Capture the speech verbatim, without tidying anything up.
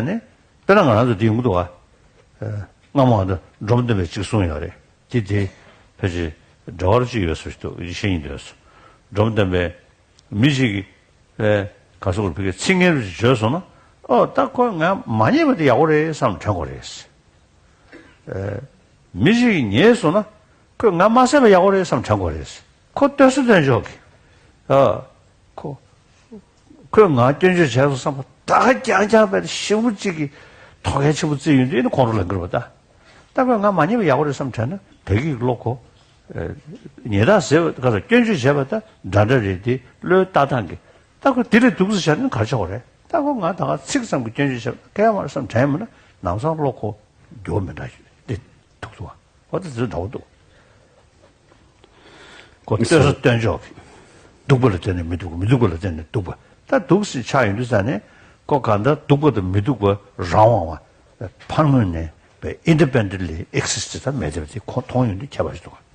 ནི། དཔེར་ན་ང་རང་ཚོ་འདི་ཡོང་གི་འདུག་བ། སྔ་མོ་ང་ཚོ་འབྲོམ་སྟོན་པས་གཅིག་གསུངས་ཡོད་རེད། དེ་དེ་ཕལ་ཆེར་འབྲེལ་བ་གཅིག་ཡོད་ས་ཞིག་འདུག་ཡིན་ཤེས་ཡིན་འདོད་སོ། འབྲོམ་སྟོན་པས་མི་ཞིག་གིས་ག་སོགས་ཕ་གིའི་ཚིག་ངན་རུ་ཞིག་བརྗོད་སོང་ན། ཨོ་ད་ཁོས་ང་མ་ཉེས་པ་དེ་ཡག་པོ་རེད་བསམ་དྲན་དགོས་རེད། མི་ཞིག་གིས་ཉེས་སོང་ན། ཁོས་ང་མ་བསད་པ་ཡག་པོ་རེད་བསམ་དྲན་དགོས་རེད། ཁོ་ལྟོས་ས་ལྟོས་འཇོག་གི། ཨ། ཁོ། ཁོས་ང་སྐྱོན་བརྗོད་བྱས་སོང་བསམ་པ་ད་ག་རྐྱང་རྐྱང་བས་ཞེ་པོ་གཅིག་གིས་ཐོག་ཁན་ཆེན་པོ་བརྩིས་ཡོང་དུས་ནི་ཁོང་ཁྲོ་ལངས་ཀྱི་རེད་པ་ད། ད་ཁོས་ང་མ་ཉེས་པ་ཡག་པོ་རེད་བསམ་དྲན་ན་བདག་གིས་བློ་ཁོ། ཉེས་རྡུང་ཟེར་བ་ག་ས་སྐྱོན་བརྗོད་བྱས་པ་ད་འདྲ་འདྲ་རེད་དེ་བློའི་ལྟ་སྟངས་ཀྱི། ད་ཁོ་དེ་ལས་སྡུག་ཙམ་བྱས་ན་ག་རེ་ཆགས་པ་རེད། ད་ཁོ་ང་ད་ག་ཚིག་ཙམ་གྱི་སྐྱོན་བརྗོད་བྱས་པ་སྐལ་བ་མ་རེད་བསམ་དྲན་ཡོང་ན་ལམ་སང་བློ་ཁོ་འགྱུར་བ་མི་འདྲ་ཞིག་དེ་འདུག་འདུག་བ། ཨོ་དེ་ཚོ་འདྲ་བོ་འདུག་ཁོ་ལྟོས་ས་ལྟོས་འཇོག་གི། སྡུག་པ་ལ་བརྟེན་ནས་མི་སྡུག་པ། མི་སྡུག་པ་ལ་བརྟེན་ནས་སྡུག་པ། ད་སྡུག་ཅིག་ཆགས་ཡོང་དུས་ཙ་ནས་ཁོ་གང་ལྟར་སྡུག་པ་དང་མི་སྡུག་པ་རང་དབང་བ་ཕར་ངོས་ནས་པའི་independently exist ད་མེད་བསྡད་པ་དེ་ཁོ་མཐོང་ཡོང་དུས་ཁྱད་པར་ཞིག་འདུག